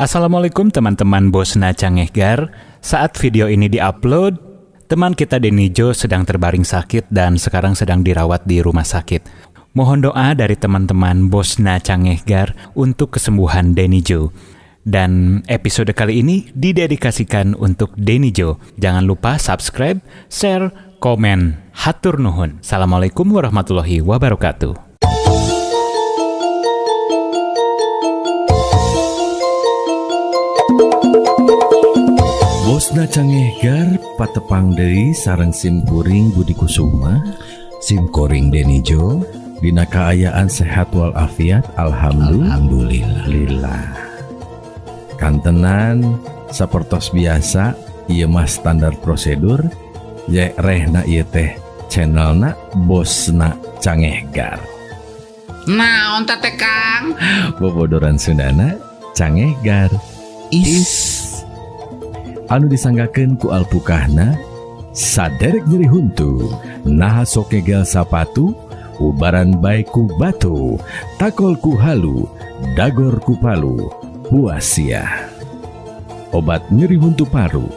Assalamualaikum teman-teman Bosna Cangehgar. Saat video ini diupload, teman kita Denny Jo sedang terbaring sakit dan sekarang sedang dirawat di rumah sakit. Mohon doa dari teman-teman Bosna Cangehgar untuk kesembuhan Denny Jo. Dan episode kali ini didedikasikan untuk Denny Jo. Jangan lupa subscribe, share, komen. Hatur nuhun. Assalamualaikum warahmatullahi wabarakatuh. Bosna Cangehgar patepang deui sareng simkuring Budi Kusuma, simkuring Denny Jo, dina kaayaan sehat walafiat, alhamdulillah. Alhamdulillah. Kantenan sapertos biasa ieu mah standar prosedur ye rehna ieu teh channelna Bosna Cangehgar. Naon teh Kang? Bobodoran Sundana Cangehgar. Is anu disanggakeun ku alpukahna saderek nyeri huntu, naha sok ngegel sapatu, ubaran bae ku batu, takol ku halu, dagor ku palu, puasia. Obat nyeri huntu paru.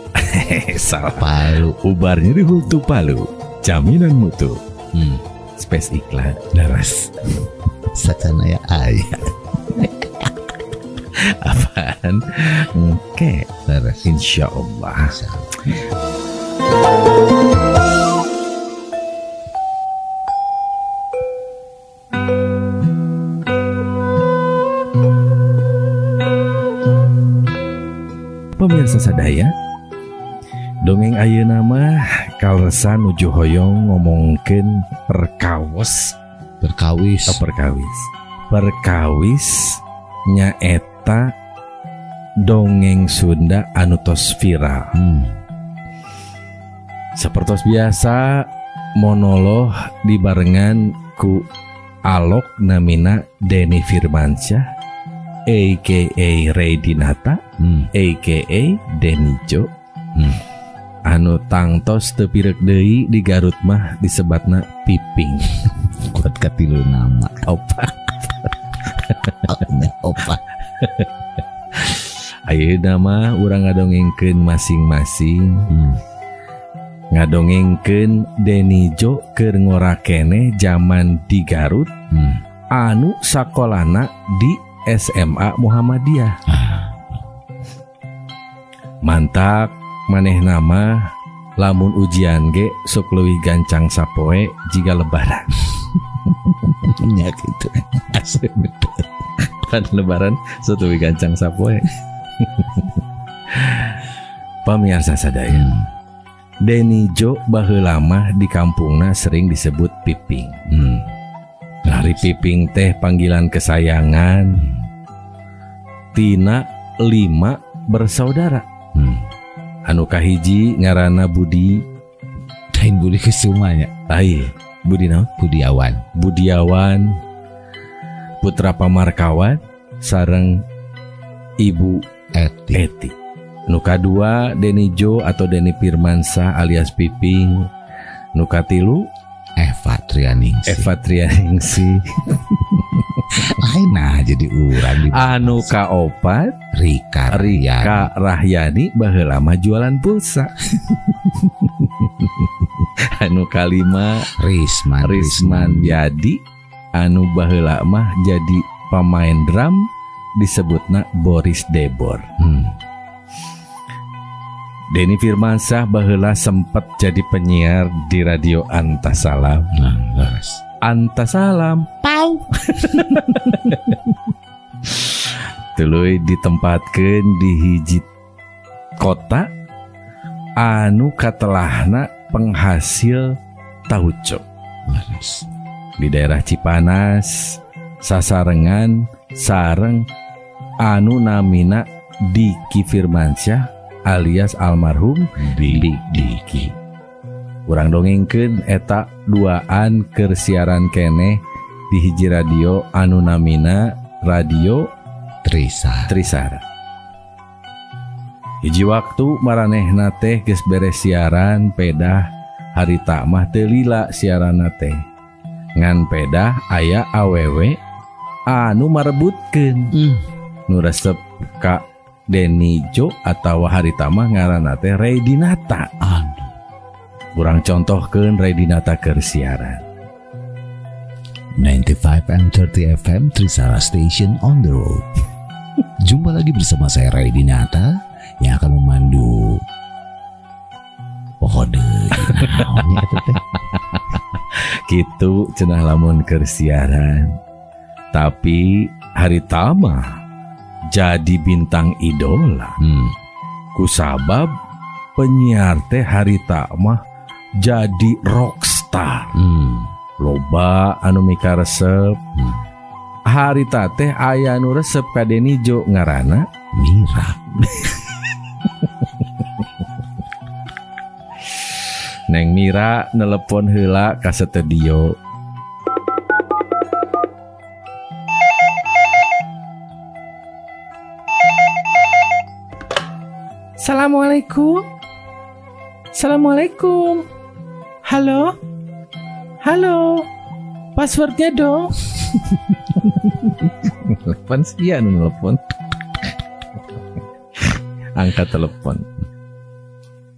Salah. Palu. Ubar nyeri huntu palu, jaminan mutu. Space iklan. Leres. Sacana ya aya. Apaan? Oke. Leres. Insya Allah. Insya Allah. Pemirsa sadaya, dongeng ayeuna mah kaleresan nuju hoyong ngomongkeun perkawis. Perkawis. Oh, perkawis. Perkawis nyaeta dongeng Sunda anu tos viral. Sapertos biasa monolog dibarengan ku alok namina Denny Firmansyah aka Ray Dinata, aka Denny Jo. Anu tangtos teu pirek deui di Garut mah disebatna Piping. Kuat katilu nama. Opat. Opat. Ayeuna mah urang ngadongengkeun masing-masing. Ngadongengkeun Denny Jo keur ngora keneh jaman di Garut. Anu sakolana di SMA Muhammadiyah. Mantak maneh nama lamun ujian ge sok leuwih gancang sapoe jiga lebaran. Nya kitu. Asli betul. Pan lebaran sok leuwih gancang sapoe. Pamirsa sadaya. Denny Jo baheula mah di kampungna sering disebut Piping. Ari Piping teh panggilan kesayangan. Tina 5 bersaudara. Anu kahiji ngaranna Budi. Lain Budi Kusuma nya. Ai, Budi naon? Budiawan. Budiawan putra Pamarkawan sareng Ibu Eti. Eti. Nu kadua Denny Jo atau Denny Firmansyah alias Piping. Nu katilu Eva Trianingsih. Eva Trianingsih. Lain nah jadi urang di Anu kaopat Rika Rika Rahyani baheula mah jualan pulsa. Anu kalima Risman Risman Yadi anu baheula mah jadi pemain drum disebutna Boris Debor. Denny Firmansyah baheula sempet jadi penyiar di radio Antasalam. Nah, leres. Antasalam. Pau. Tuluy ditempatkeun di hiji kota anu katelahna penghasil tauco. Leres. Di daerah Cipanas sasarengan sareng anu namina Diki Firmansyah alias almarhum Dik Diki. Urang dongengkeun eta duaan keur siaran keneh di hiji radio anu namina Radio Trisara. Trisara. Hiji waktu maranehna teh geus beres siaran pedah harita mah teu lila siaranna teh. Ngan pedah aya awewe anu marebutkeun. Nu resep ka Denny Jo atawa harita mah ngaranna teh Redinata. Aduh. Kurang contohkeun Redinata keur siaran. 95 and 30 FM Trisara Station on the road. Jumpa lagi bersama saya Redinata yang akan memandu. Poho deui naon nya eta teh. Kitu cenah lamun keur siaran. Tapi harita mah jadi bintang idola. Kusabab penyiar teh harita mah jadi rockstar. Loba anu mikaresep. Harita teh aya anu resep ka Denny Jo ngaranna Mira. Neng Mira nelepon heula ka studio. Assalamualaikum. Assalamualaikum. Halo. Halo. Passwordnya dong. Telepon sekian telepon. Angkat telepon.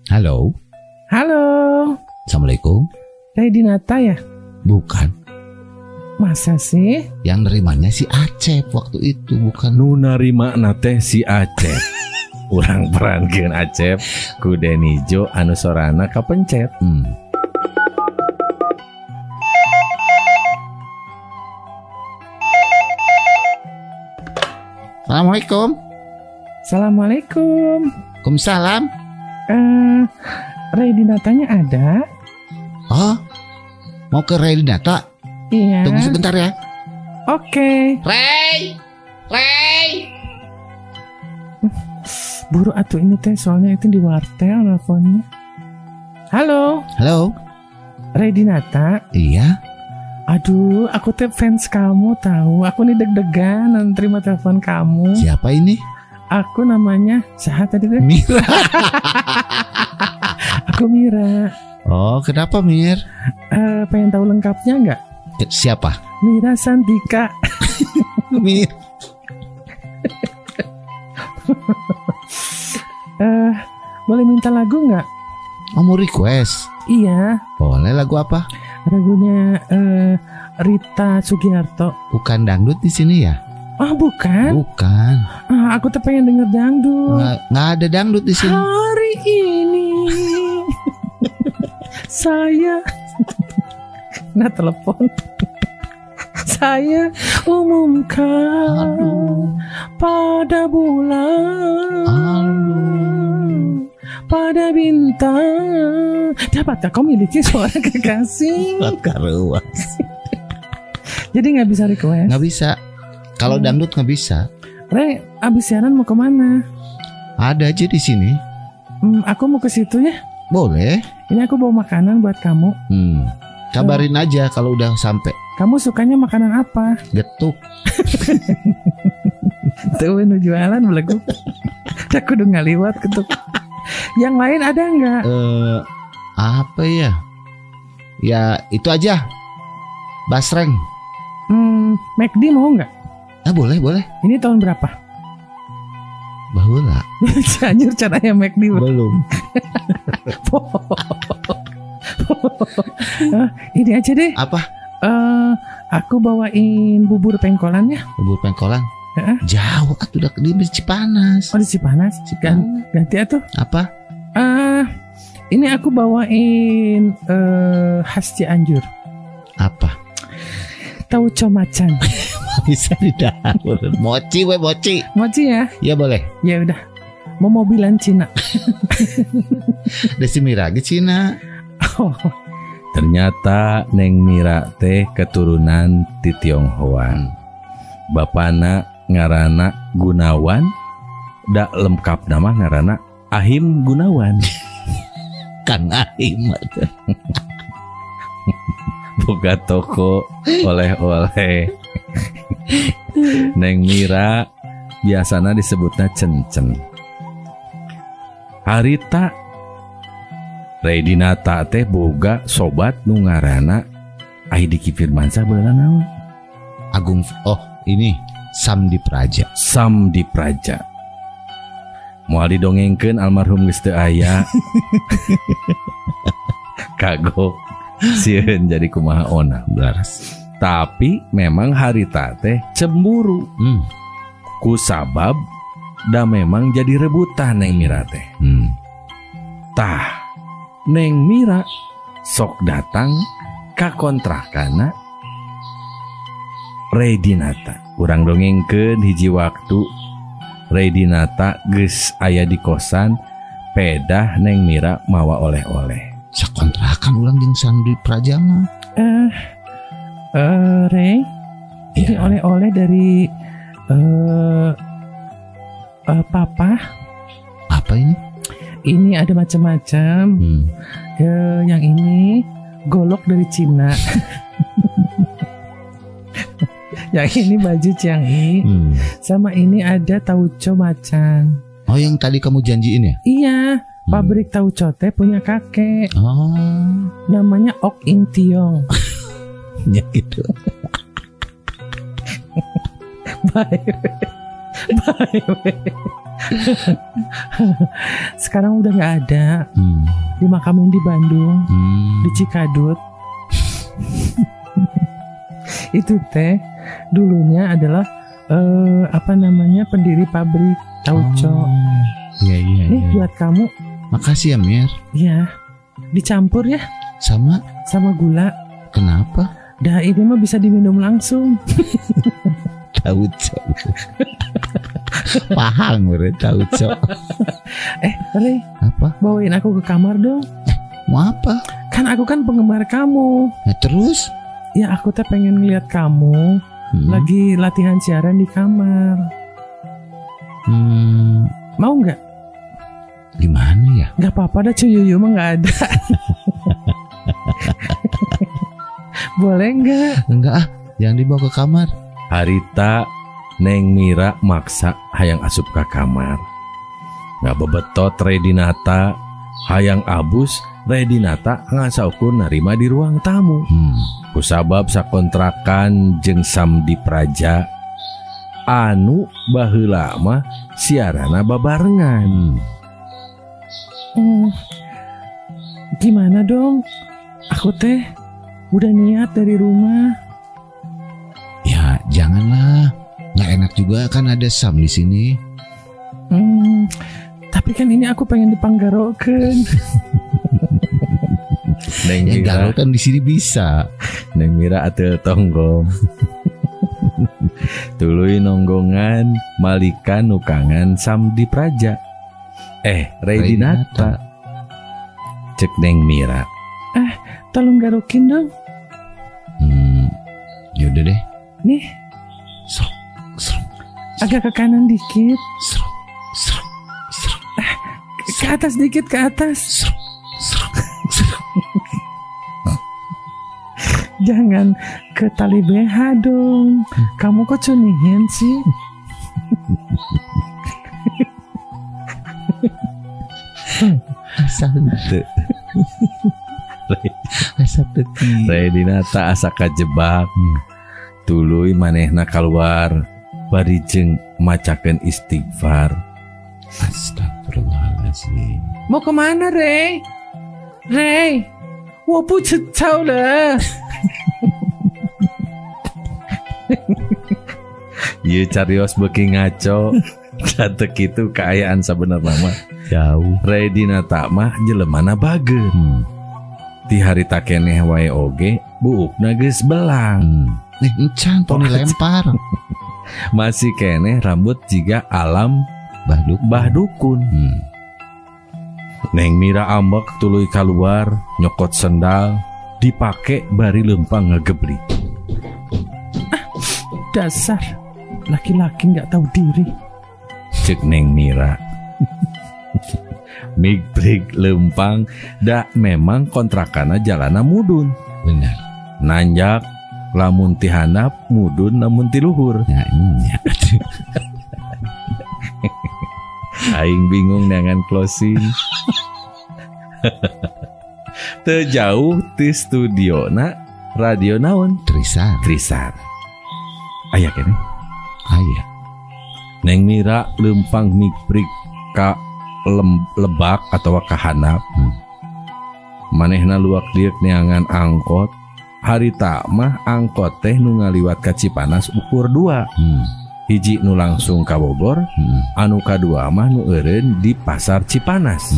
Halo. Halo. Assalamualaikum. Redinata ya? Bukan. Masa sih? Yang nerimanya si Acep waktu itu, bukan. Nu narima na teh si Acep. Urang perankeun Acep ku Denny Jo anu sorana kapencet. Assalamualaikum. Assalamualaikum. Waalaikumsalam. Redinatanya ada? Oh, mau ke Redinata? Iya. Tunggu sebentar ya. Oke. Rey, Rey. Buru atuh ini teh, soalnya itu di wartel nelfonnya. Halo. Halo. Redinata. Iya. Aduh, aku teh fans kamu tahu. Aku nih deg-degan terima telepon kamu. Siapa ini? Aku namanya siapa tadi teh? Mira. Aku Mira. Oh, kenapa Mir? Pengen tahu lengkapnya nggak? Siapa? Mira Santika. Mir. Boleh minta lagu nggak? Oh, mau request? Iya. Boleh, lagu apa? Lagunya Rita Sugiarto. Bukan dangdut di sini ya? Oh, bukan. Bukan. Ah, aku tuh pengen denger dangdut. Nggak ada dangdut di sini. Hari ini saya nah telepon. Saya umumkan. Aduh. Pada bulan. Aduh. Pada bintang. Dapatkah kau miliki suara kekasih? Jadi nggak bisa request. Nggak bisa. Kalau dangdut nggak bisa. Re, abis siaran mau kemana? Ada aja di sini. Aku mau ke situ ya. Boleh. Ini aku bawa makanan buat kamu. Kabarin aja kalau udah sampai. Kamu sukanya makanan apa? Getuk. Tuh, nu jualan belegu. Aku udah ngaliwat getuk. Yang lain ada nggak? Apa ya? Ya itu aja. Basreng. McD mau nggak? Ah, boleh, boleh. Ini tahun berapa? Baheula. Cianjur caranya McD. Belum. Ini aja deh. Apa? Aku bawain bubur pengkolan ya. Bubur pengkolan? Jauh atuh, udah di Cipanas. Oh, di Cipanas. Ganti atuh. Apa? Ini aku bawain khas Cianjur. Apa? Tauco macan. Bisa di dapur. Mochi we, mochi. Mochi ya? Ya boleh. Ya udah. Mau mobilan Cina. Desi Mira ge Cina. Oh. Ternyata Neng Mira teh keturunan ti Tionghoa. Bapana ngarana Gunawan, da lengkap nama ngarana Ahim Gunawan. Kang Ahim. Buka toko oleh-oleh. Neng Mira biasana disebutna Cencen. Harita Redinata teh boga sobat nu ngaranna Aidiki Firmansyah beula naon? Agung, oh ini Samdi Praja. Samdi Praja. Moal didongengkeun almarhum geus teu aya. Kagok sieun jadi kumaha ona. Beres. Tapi memang harita teh cemburu ku sabab da memang jadi rebutan Neng Mira teh. Tah, Neng Mira sok datang ka kontrakana Redinata. Urang dongengkeun hiji waktu Redinata geus aya di kosan, pedah Neng Mira mawa oleh-oleh. Sakontrakan ulang jeung Sandi Praja mah. Rey, ini Ya. oleh-oleh dari Papa. Apa ini? Ini ada macam-macam. Yang ini golok dari Cina. Yang ini baju Chiang. Sama ini ada tauco macan. Oh, yang tadi kamu janjiin ya? Iya, pabrik tauco teh punya kakek. Oh, Namanya Ok Ing Tiong. Ya gitu. Bye. Bye. Sekarang udah nggak ada. Dimakamin di Bandung, di Cikadut. Itu teh dulunya adalah apa namanya, pendiri pabrik tauco. Oh. Iya. Nih buat kamu. Makasih ya, Mir. Ya, dicampur ya Sama sama gula. Kenapa? Dah ini mah bisa diminum langsung. Tauco. Pahang bro, tauco. Rey, Apa? bawain aku ke kamar dong. Mau apa? Kan aku kan penggemar kamu. Nah, terus? Ya aku teh pengen ngeliat kamu lagi latihan siaran di kamar. Mau nggak? Gimana ya? Nggak apa-apa dah, cuy, Yuyu mah nggak ada. Boleh nggak? Enggak ah, jangan dibawa ke kamar. Harita Neng Mira maksa hayang asup ka kamar. Nggak bebetot Redinata, hayang abus Redinata ngasaukur narima di ruang tamu. Kusabab sakontrakan jeung Samdi Praja anu baheula mah siarana babarengan. Gimana dong? Aku teh udah niat dari rumah. Ya janganlah, nggak enak juga kan ada Sam di sini. Tapi kan ini aku pengen dipanggarokeun. Neng Ya Mira, garo kan di sini bisa. Neng Mira atel tonggong. Tuluy nonggongan malikan nukangan Samdi Praja. Redinata. Cek Neng Mira. Tolong garokin dong. Yaudah deh. Nih, Serok, serok, agak ke kanan dikit. Serok, serok, serok, Ke atas dikit, ke atas. Serok, serok, serok. Jangan ke tali BH dong. Kamu kok cunihin sih? Asa henteu. Asa teu. Redinata asa kajebak. Tuluy manehna keluar bari jeung macakeun istighfar. Astagfirullahaladzim. Mau kemana, Rey? Rey, 我不知道了。 Ieu carios beuki ngaco. Teu kitu kaayaan sabenerna mah. Jauh. Redinata mah jelemana bager. Ti harita keneh wae oge buukna geus belang. Nih, encan tong dilempar. Masih keneh rambut jiga alam Bah dukun. Bah dukun. Neng Mira ambek tuluy keluar nyokot sendal dipake bari lempang ngegeblik. Dasar laki-laki nggak tahu diri. Cek Neng Mira. Migbrig lempang da memang kontrakana jalana mudun. Benar. Nanjak lamun ti handap mudun lamun ti luhur. Nah, iya. Aing bingung dengan closing. Teu jauh ti studio na radio naon? Trisar. Trisar. Aya keneh. Aya. Neng Mira lempang migbrig ka lebak atawa ka handap. Manehna luak liuk neangan angkot. Harita mah angkot teh nu ngaliwat ka Cipanas ukur 2. Hiji nu langsung ka Bogor, anu kadua mah nu eureun di pasar Cipanas.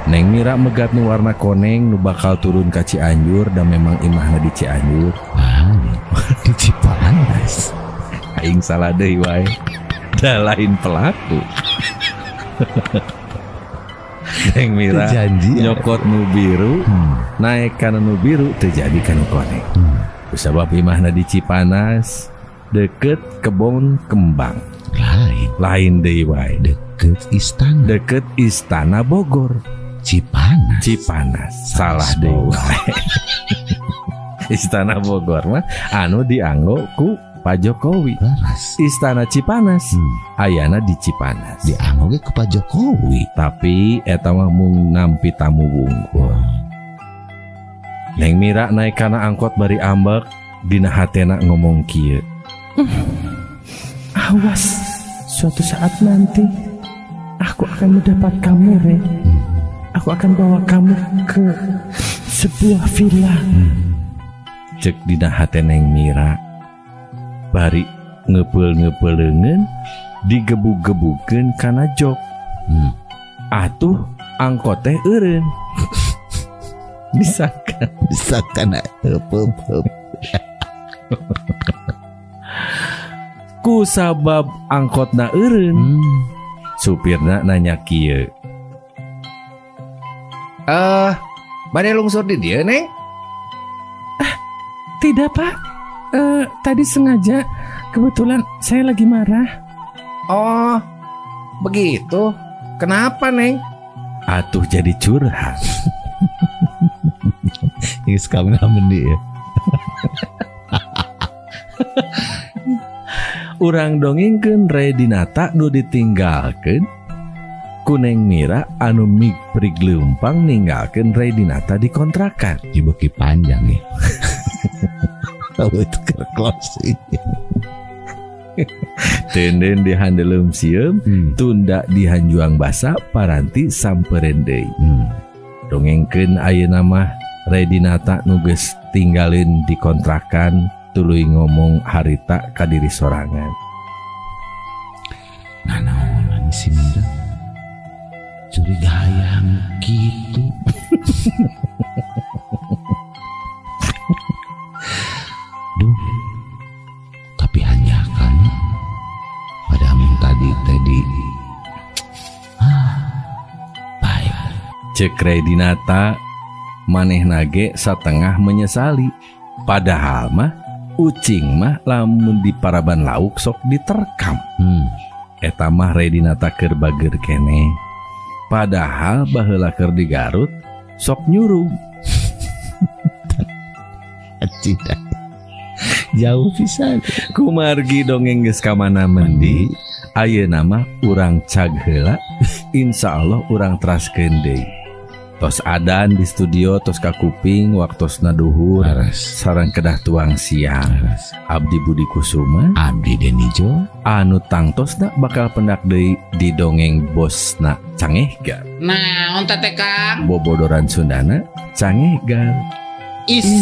Neng Mira megat nu warna koneng nu bakal turun ka Cianjur dan memang imahna di Cianjur. Di Cipanas. Aing salah deui wae. Da lain pelaku. Neng Mira janji nyokot nu biru, naik kana nu biru teu jadi kana koneng. Kusabab imahna di Cipanas deket kebon kembang. Lain deui wae. Deket istana. Deket istana Bogor. Cipanas. Cipanas. Salah deui wae. Istana Bogor mah anu dianggo ku Pak Jokowi. Leres. Istana Cipanas ayana di Cipanas. Dianggo ge ku Pak Jokowi. Tapi eta mah mung nampi tamu wungkul. Neng Mira naik kana angkot bari ambek dina hatena ngomong kieu. Awas, suatu saat nanti aku akan mendapat kamu, Re. Aku akan bawa kamu ke sebuah villa. Cek dina hate Neng Mira. Bari ngepeul-ngepeul leungeun digebug-gebukeun kana jok. Atuh angkot teh eureun. Disangka disangka heup-heup. Ku sabab angkotna eureun. Supirna nanya kieu. Bade lungsur di dieu, Neng? Tidak, Pak. Tadi sengaja, kebetulan saya lagi marah. Oh, begitu. Kenapa, Neng? Atuh jadi curhat. Ini sekarang meni ya. Urang dongengkeun Redinata nu ditinggalkeun ku Neng Mira anu migprig leumpang ninggalkeun Redinata di kontrakan. Ieu beuki panjang ya. Itu closing. Tenden di handeleum sieum, tunda di hanjuang basa paranti sampeureun deui. Dongengkeun ayeuna mah Redinata nu geus tinggalin di kontrakan tuluy ngomong harita ka diri sorangan. Nah, naonan si Mira curiga hayang kitu. Duh, tapi hanjakan pada mun tadi tadi. Baik. Cek Redinata manehna ge satengah menyesali. Padahal mah ucing mah lamun di paraban lauk sok diterkam. Eta mah Redinata keur bager keneh. Padahal baheula keur di Garut sok nyurug. Tidak. Jauh pisan. Kumargi dongeng geus ka mana mendi, ayeuna mah urang cag heula, insyaallah urang teraskeun deui. Tos adan di studio tos kakuping waktosna duhur sareng kedah tuang siang. Leres. Abdi Budi Kusuma, Abdi Denijo, anu tangtosna bakal pendak deui di dongeng bosna Cangehgar. Naon teh Kang? Bobodoran Sundana Cangehgar. Is.